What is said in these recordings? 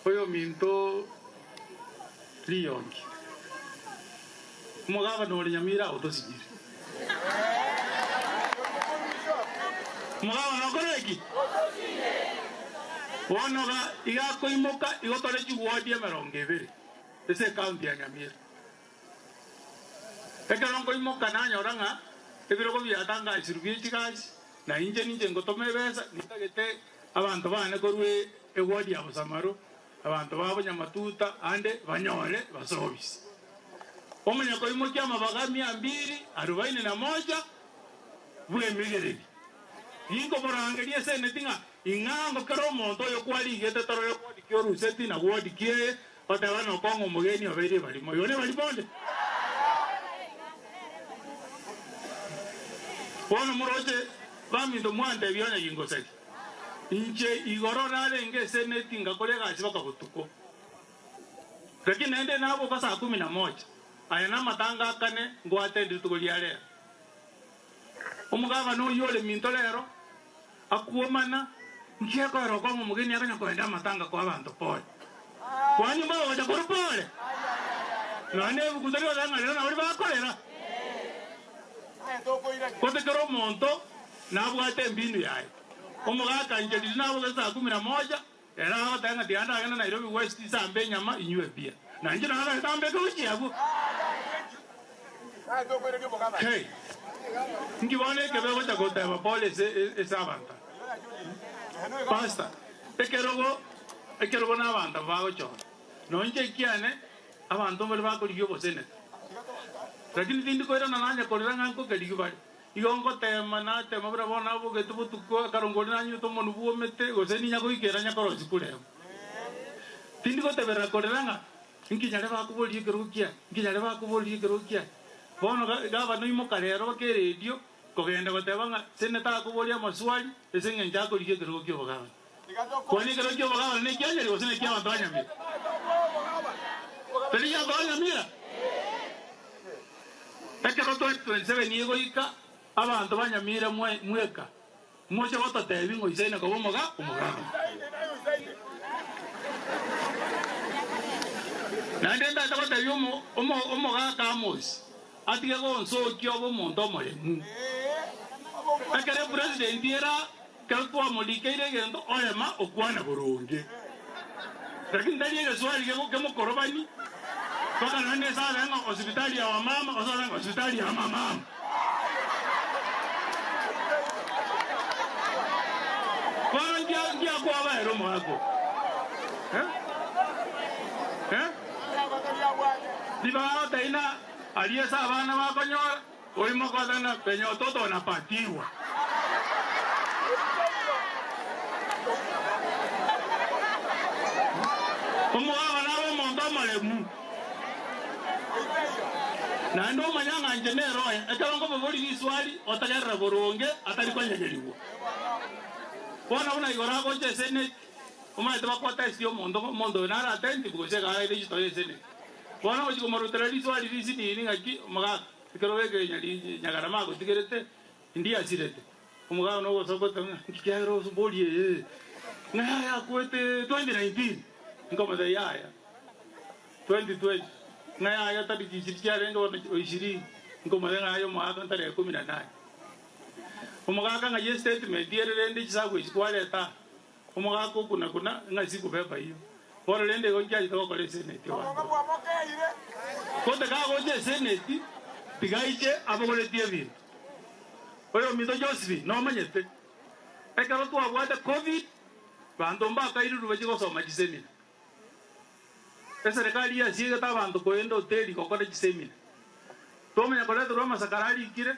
Oyominto riongi, omogabana ore Nyamira agotosinyire. Omogabana okorire ki? Bono iga iga akoimoka igo tore chiwodi emerongo ebere ase ecounty ya Nyamira. Ekero nkoimoka nanyora ng'a ebirogo biatangasirwe bie chigasi, na inche ninche ngotoma ebesa, nintagete abanto bane korwa ewodi ya Bosamaro, abanto ba Bonyamatuta ande banyore basobisi. Omanye koimokia amabaga mia mbili arubaini na moja bw'emigereri. Ninkomorangeria eseneti ng'a ing'ango kera omonto oyo kwarigete torore wodi ki oruseti na wodi ki eye, Goteba nokong'a omogeni obeire ebarimo, igo nebarimo onde. Bono moroche baminto mwantebia onye gingosaria. Inche igoro narenge eseneti ngakora egasi baka botuko. Lakini naende naboka saa kumi na moja. Aya namatanga akane ngoatende rituko ria rero. Omogabana oyio ore minto rero akuomana, nki ekoera okong'a omogeni akonya koenda amatanga koa abanto pole? Kwani mbagocha korwa pole? Nonya nebuku tari goteba ng'a rero nabo bakorera. Gose kera omonto nabwate embinu yaye. Omogaka inche riria naboka saa kumi na moja, ere agoteba ng'a tiga ndagende Nairobi West nsambe enyama inywe ebiya. Na inche nonya nagete ambeke gochia abwo. Hey, inki bono ekebe ogocha goteba pole ase ase abanto aba? Pastor, ekerogo ekerogo na abanto aba bagochora. Nonya inche ekiane, abanto mbare bakorigia oboseneta. Lakini tindi koirana nanye korera ng'a nkokerigia bare. Igo ngotema natema buna bono nabogete botuko, akarongo oria nanywete omonwa bwomete, gose ninya goikera nyakorosia kurema. Tindi goteberera korera ng'a Inki nyare bakoboria ekerogo kiaye? Inki nyare bakoboria ekerogo kiaye? Bono gavana oimoka rero baka eredio kogenda goteba ng'a seneta akoboria amaswali ase eng'encho akorigia ekerogo ki'obogavana. Kwani ekerogo ki'obogavana nekia Nyeri gose nekia abanto ba Nyamira? Tari ekia abanto ba Nyamira? Ekero 2027 egoika, abanto ba Nyamira mweka Moche gototebia ng'a oisaine koba omoga omogabana. Naende ntagete gotebia omo omo omogaka Amosi atige gonsokia obe omonto omoremu. Ekero epresident era ekero twamorikeire egento orema okwana boronge. Lakini tari egeswali gego kemokorobani mpaka naende ase abe ng'a hospitali ya wamama gose abe ng'a hospitali ya mamama. Bono nkia nkiakwaba ere omogaka oyo? Eh? Eh? Ribaga gotebia na aria ase abana bakonyora, oimoke otebe ng'a penye ototo onapatiwa. Omogaka nabe omonto omoremu. Naende omanye ng'a inche nere oye, ekero nkomoboria riswali, otegerere boronge atari konyegerigwa. Bono buna igoro agocha eseneti, omanyete bakotesti omonto ng'a omonto oyo nare attentive gose iga araire chitoyo eseneti. Bono ogochia komorutera riswali risinini ng'aki, omogaka, ekero obekire nyari nyagarama agotigerete, ndiasirete. Omogaka nogosoka goteba ng'a nki kiagera oborie eye, ng'a yaya akwete 2019, nkomotebia yaya. 2020, ng'a yaya tariki ishirini chiarenge bono o ishirini, nkomanya ng'a aye omogaka ntare ikomi na nane. Omogaka ng'ai estatement ere rende chisabu echi kwareta aa? Omogaka okuna kuna ng'a sikubeba hiyo. Bono rende igo nkiachete gokora eseneti abanto aba. Gose kagocha eseneti tiga aiche abogoretie ebinto. Oyominto Josephine nomanyete ekero twabwate covid banto mbakairirwe bachie gosoma chisemina. Eserekari yasiegete abanto korende hoteli gokora chisemina. Twamanya koreterwa amasakara arikire,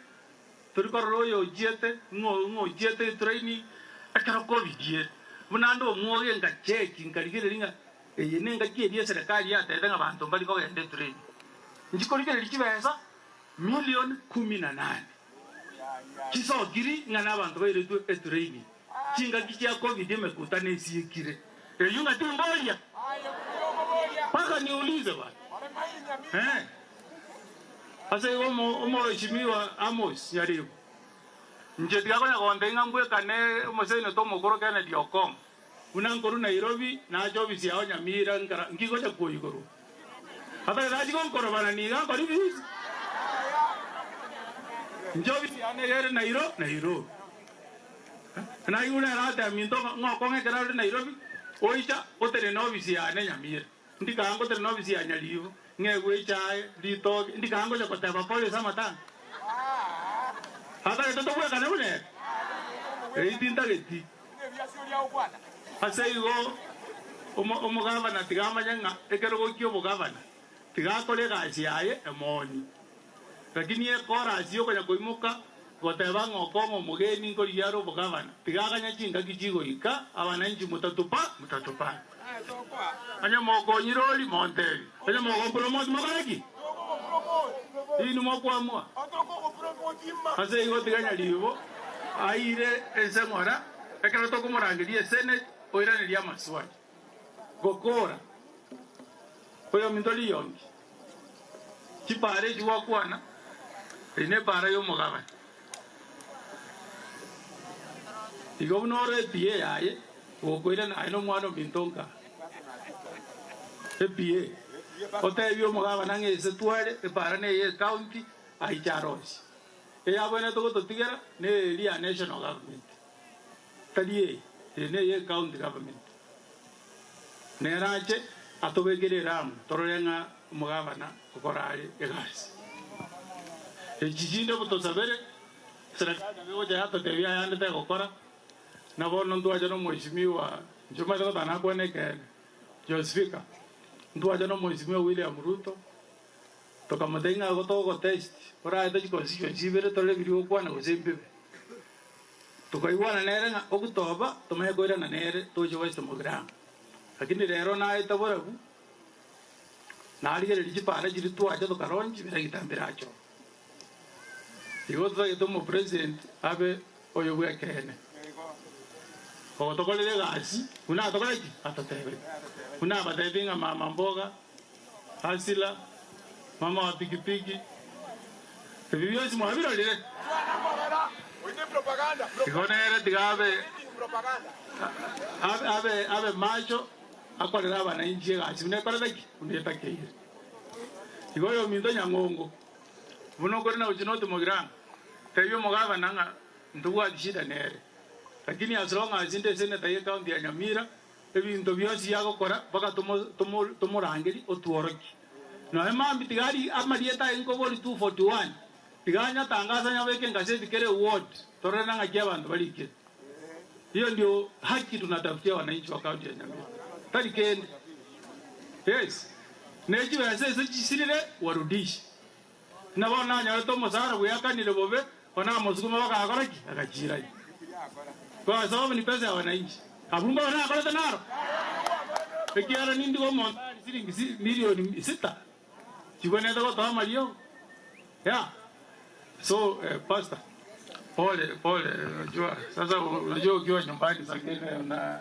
tori korora oyo ochiete, ng'o ng'o ochiete etraini ekero covid ere. Buna ande omwoge ngacheki nkarigereria ng'a eye nengaki eria eserekari yatebete ng'a abanto mbari kogenda etraini. Inchi korigereria chibesa million kumi na nane chisokiri ng'a nabanto bairetwe etraini. Chingaki chia covid emekutano esiekire. Eyio ng'a timboria mpaka niulize bana. Eh. Ase igo omo omoheshimiwa Amos Nyaribo, inche tiga konya gontebia ng'a mbwekane omoseneta omokoro Kennedy Okong'o. Buna nkorwa Nairobi, nache ofisi yao Nyamira nkara nkigocha koigorwa. Atagete achie gonkorobana niga nkore busy. Inche ofisi yane iga ere Nairo Nairobi. Naigure nere ateba minto ng'a okong'a ekero ore Nairobi, oicha otenene ofisi yane Nyamira. Ndikaanga gotenena ofisi ya Nyaribo, ng'egwe echae, ritoke, ndikaanga gocha goteba pole ase amatanga. Atagete tobwekane buna ere? Eyio tintageti. Ase igo omogavana tiga amanye ng'a ekerogo ki'obogavana tiga akore egasi yaye emoni. Lakini ekorasi y'okonya koimoka goteba ng'a okong'a omogeni nkorigia are obogavana, tiga aganye chingaki chigoika, abananchi motatupa, motatupa. Onye mokonyire oria, montebi. Onye mokompromoti, mokore ki? Inwe mokwamua. Ase igo tiga nyaribo aire ense ng'ora, ekero tokomorangeria esenate, oiranerie amaswali. Gokora. Oyominto rionki. Chipaara echi gwakwana, eri nepaara y'omogabane. Igo buna ore ePA yaye, gokoirana aye nomwana ominto nka ePA, otebie omogabana ng'a ese tware epaara neye ecounty aiche arosie. Eyabwenerete gototigera neri ya national government, tari eye, eye neye ecounty government. Nerache atobekere eramu torore ng'a omogabana okora are egasi. Echi chinde botosabere, serikali nabo egocha yatotebia ayande tegokora, na bono ntwacha na omweshimiwa, inche omanyete gotana nakwane ekeene, Joe Speaker, ntwacha na omweshimiwa William Ruto, tokamotebia ng'a igo togogotest, oraete chiconstituency ibere torore biria ogokwana gose mbibe. Tokaigwana nere ng'a ogotoba tomanye koirana nere toche West Mugirango. Lakini rero naete borabu, narigereria chipara chiria twacha tokaronchi bira egetambe birache oo. Igo totagete omopresident abe oyo bw'ekeene, ogotokorera egasi buna atokore ki? Atotebeti. Buna abatebi ng'a mama mboga, hasila, mama wa pikipiki, ebi bionsi mwabirorire? Igo nere tiga abe abe abe macho akorere abananchi egasi buna ekorete ki? Buna etakeire. Igo oyominto nyang'ongo, buna okore na gochia noti mogiranga, tebia omogavana ng'a ntobwati shida nere. Lakini as long as inde eseneta ye county ya Nyamira, Ebinto bionsi biagokora mpaka tomorangerie otworokie. Nonya mambia tiga arie amarieta aye nkobori 241, tiga anyatangase anyabeke engaseti kera eward torore nang'aki abanto barikire. Hiyo ndio haki tunatafutia wananchi wa county ya Nyamira. Tari kende. Yes. Ne chibesa ase chisirire warudishe. Buna bono nanyorete omosara bweakanire bobe, bono namosukuma mpaka agakora ki? Agachiirania. Kwa sababu ni pesa ya wananchi. Abwo mbobe nakorete naro? Ekiagera nindige omonto arie siringi si milioni sita, chigwenerete gotoa amariogo? Yeah. So eh, pastor, pole pole, unajua sasa, unajua ukiwa nyumbani saa ingine una.